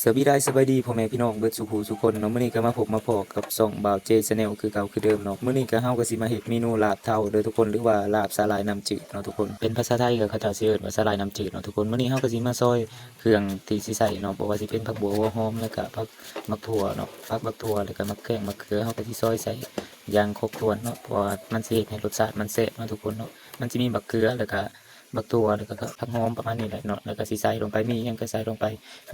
ສະບາຍດີ ສະບາຍດີພໍ່ແມ່ພີ່ນ້ອງເບິດສູ່ຜູ້ສູ່ຄົນເນາະ. ມື້ນີ້ກໍມາພົບມາພໍ້ກັບຊ່ອງບ່າວເຈ Channel ຄືເກົ່າຄືເດີມເນາະ. ມື້ນີ້ກໍເຮົາກໍຊິມາເຮັດເມນູລາບເທົາເດີທຸກຄົນ ຫຼືວ່າລາບສາຫຼ່າຍນ້ຳຈືດເນາະທຸກຄົນ. ເປັນພາສາໄທກໍເຂົາເຈົ້າຊິເອີ້ນວ່າສາຫຼ່າຍນ້ຳຈືດເນາະທຸກຄົນ. ມື້ນີ້ເຮົາກໍຊິມາຊອຍເຄື່ອງທີ່ຊິໃສ່ເນາະ ບໍ່ວ່າຊິເປັນຜັກບົ່ວ ຫົວຫອມ ແລ້ວກໍຜັກ ໝາກຖົ່ວເນາະ, ຜັກ ໝາກຖົ່ວ ແລ້ວກໍໝາກແຂ້ງ ໝາກເຂືອ ເຮົາກໍຊິຊອຍໃສ່ຢ່າງຄົບຖ້ວນເນາະ ເພາະວ່າມັນຊິເຮັດໃຫ້ລົດຊາດມັນແຊບເນາະທຸກຄົນເນາະ. ມັນຊິມີໝາກເຂືອ ແລ້ວກໍ ໝາກຖົ່ວ ແລ້ວກໍຜັກຫອມປະມານນີ້ແຫຼະເນາະ ແລ້ວກໍຊິໃສ່ລົງໄປ ມີຫຍັງກໍໃສ່ລົງໄປ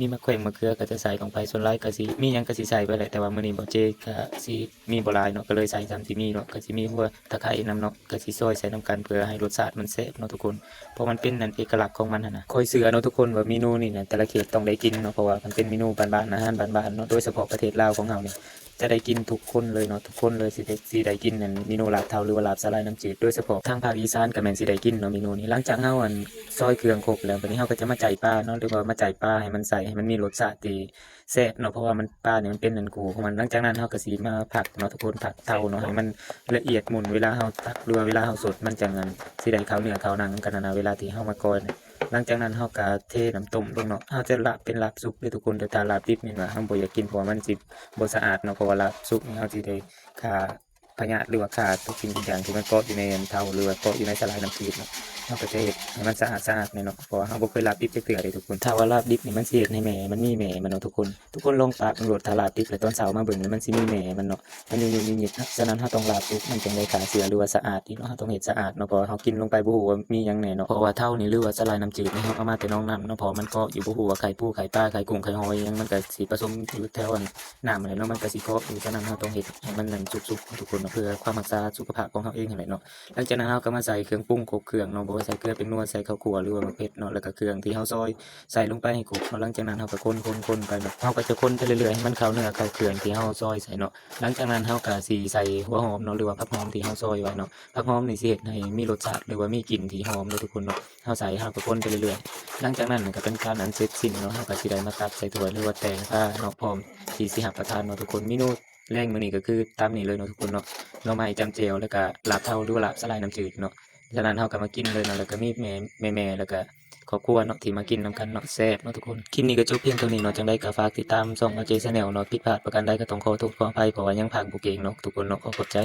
ມີໝາກແຂ້ງ ໝາກເຂືອກໍຈະໃສ່ລົງໄປ. ສ່ວນຫຼາຍກໍຊິມີຫຍັງກໍຊິໃສ່ໄປແຫຼະ ແຕ່ວ່າມື້ນີ້ບ່າວເຈກໍຊິມີບໍ່ຫຼາຍເນາະ ກໍເລີຍໃສ່ສ່ຳທີ່ມີເນາະ. ກໍຊິມີຫົວຕະໄຄນຳເນາະ ກໍຊິຊອຍໃສ່ນຳກັນເພື່ອໃຫ້ລົດຊາດມັນແຊບເນາະທຸກຄົນ ເພາະມັນເປັນອັນເອກະລັກຂອງມັນຫັ້ນນະ. ຂ້ອຍເຊື່ອເນາະທຸກຄົນວ່າເມນູນີ້ນະ ແຕ່ລະເຂດຕ້ອງໄດ້ກິນເນາະ ເພາະວ່າມັນເປັນເມນູບ້ານໆ ອາຫານບ້ານໆເນາະ ໂດຍສະເພາະປະເທດລາວຂອງເຮົານີ້ ຈະໄດ້ກິນທຸກຄົນເລີຍເນາະ ທຸກຄົນເລີຍຊິໄດ້ ຊິໄດ້ກິນອັນເມນູລາບເທົາ ຫຼືວ່າລາບສາຫຼ່າຍນ້ຳຈືດ. ໂດຍສະເພາະທາງພາກອີສານກໍແມ່ນຊິໄດ້ກິນເນາະເມນູນີ້. ຫຼັງຈາກເຮົາອັນຊອຍເຄື່ອງຄົບແລ້ວ ບາດນີ້ເຮົາກໍຈະມາໃຈປາເນາະ ຫຼືວ່າມາໃຈປາໃຫ້ມັນໃສ່ ໃຫ້ມັນມີລົດຊາດທີ່ແຊບເນາະ ເພາະວ່າມັນ ປານີ້ມັນເປັນອັນກູຂອງມັນ. ຫຼັງຈາກນັ້ນເຮົາກໍຊິມາຜັກເນາະທຸກຄົນ ຜັກເທົາເນາະ ໃຫ້ມັນລະອຽດໝຸ່ນ ເວລາເຮົາຕັກ ຫຼືວ່າເວລາເຮົາສົດ ມັນຈັ່ງອັນຊິໄດ້ເຂົ້າເນື້ອເຂົ້າໜັງກັນຫັ້ນນະ ເວລາທີ່ເຮົາມາກ່ອຍນະ. ຫຼັງຈາກນັ້ນເຮົາກໍເທນ້ຳຕົ້ມລົງເນາະ ເຮົາຈະລາບເປັນລາບສຸກເດີທຸກຄົນເດີ ຖ້າລາບດິບນີ້ນະ ເຮົາບໍ່ຢາກກິນ ເພາະວ່າມັນຊິບໍ່ສະອາດເນາະ ເພາະວ່າລາບສຸກນີ້ເຮົາຊິໄດ້ຂ້າ ພະຍາດ ຫຼືວ່າຂ້າທຸກສິ່ງທຸກຢ່າງທີ່ມັນເກາະຢູ່ໃນອັນເທົາ ຫຼືວ່າເກາະຢູ່ໃນສາຫຼ່າຍນ້ຳຈືດເນາະ. ເຮົາກໍຈະເຮັດໃຫ້ມັນສະອາດສະອາດແດ່ເນາະ ເພາະວ່າເຮົາບໍ່ເຄີຍລາບດິບຈັກເທື່ອເດ້ທຸກຄົນ. ຖ້າວ່າລາບດິບນີ້ມັນຊິເຮັດໃຫ້ແມ່ມັນມີແມ່ມັນເນາະທຸກຄົນ. ທຸກຄົນລອງປາກເບິ່ງໂລດ ຖ້າລາບດິບແລ້ວຕອນເຊົ້າມາເບິ່ງນີ້ມັນຊິມີແມ່ມັນເນາະ ມັນຫຍຸ້ງໆຍິກໆນະ. ສະນັ້ນເຮົາຕ້ອງລາບສຸກມັນຈັ່ງໄດ້ຂ້າເຊື້ອ ຫຼືວ່າສະອາດອີກເນາະ ເຮົາຕ້ອງເຮັດສະອາດເນາະ ເພາະວ່າເຮົາກິນລົງໄປບໍ່ຮູ້ວ່າມີຫຍັງແດ່ເນາະ ເພາະວ່າເທົານີ້ ຫຼືວ່າສາຫຼ່າຍນ້ຳຈືດນີ້ ເຮົາເອົາມາແຕ່ໜອງນ້ຳເນາະ ເພາະວ່າມັນເກາະຢູ່ ບໍ່ຮູ້ວ່າໄຂ່ປູ ໄຂ່ປາ ໄຂ່ກຸ້ງ ໄຂ່ຫອຍຫຍັງ ມັນກໍຊິປະສົມຢູ່ແຖວອັນ ນ້ຳຫັ້ນແຫຼະເນາະ ມັນກໍຊິເກາະຢູ່. ສະນັ້ນເຮົາຕ້ອງເຮັດໃຫ້ມັນນັ້ນສຸກໆທຸກຄົນເນາະ ເພື່ອຄວາມຮັກສາສຸຂະພາບຂອງເຮົາເອງຫັ້ນແຫຼະເນາະ. ຫຼັງຈາກນັ້ນເຮົາກໍມາໃສ່ເຄື່ອງປຸງຄົບເຄື່ອງເນາະ ບໍ່ວ່າໃສ່ເກືອ ແປ້ງນົວ ໃສ່ເຂົ້າຂົ້ວ ຫຼືວ່າໝາກເຜັດເນາະ ແລ້ວກໍເຄື່ອງທີ່ເຮົາຊອຍໃສ່ລົງໄປໃຫ້ຄົບເນາະ. ຫຼັງຈາກນັ້ນເຮົາກໍຄົນໆໆໄປເນາະ ເຮົາກໍຈະຄົນໄປເລື້ອຍໆ ໃຫ້ມັນເຂົ້າເນື້ອເຂົ້າເຄື່ອງທີ່ເຮົາຊອຍໃສ່ເນາະ. ຫຼັງຈາກນັ້ນເຮົາກໍຊິໃສ່ຫົວຫອມເນາະ ຫຼືວ່າຜັກຫອມທີ່ເຮົາຊອຍໄວ້ເນາະ. ຜັກຫອມນີ້ຊິເຮັດໃຫ້ມີລົດຊາດ ຫຼືວ່າມີກິ່ນທີ່ຫອມເນາະທຸກຄົນເນາະ. ເຮົາໃສ່ ເຮົາກໍຄົນໄປເລື້ອຍໆ. ຫຼັງຈາກນັ້ນກໍເປັນການອັນເສັດສິ້ນເນາະ ເຮົາກໍຊິໄດ້ມາຕັກໃສ່ຖ້ວຍ ຫຼືວ່າແຕ່ງພາເນາະ ພ້ອມທີ່ຊິຮັບປະທານເນາະທຸກຄົນ. ເມນູແລງມື້ນີ້ກໍຄືຕາມນີ້ເລີຍເນາະທຸກຄົນເນາະ ໜໍ່ໄມ້ຈ້ຳແຈ່ວ ແລ້ວກໍລາບເທົາ ຫຼືວ່າລາບສາຫຼ່າຍນ້ຳຈືດເນາະ. ສະນັ້ນເຮົາກໍມາກິນເລີຍເນາະ ແລ້ວກໍມີແມ່ ແມ່ໆ ແລ້ວກໍຄອບຄົວເນາະທີ່ມາກິນນຳກັນເນາະ ແຊບເນາະທຸກຄົນ. ຄລິບນີ້ກໍຈົບພຽງເທົ່ານີ້ເນາະ ຈັ່ງໃດກໍຝາກຕິດຕາມຊ່ອງ ອາເຈ Channel ເນາະ. ຜິດພາດປະການໃດກໍຕ້ອງຂໍໂທດຂໍອະໄພ ເພາະວ່າຍັງພາກບໍ່ເກັ່ງເນາະທຸກຄົນເນາະ. ຂໍຂອບໃຈ.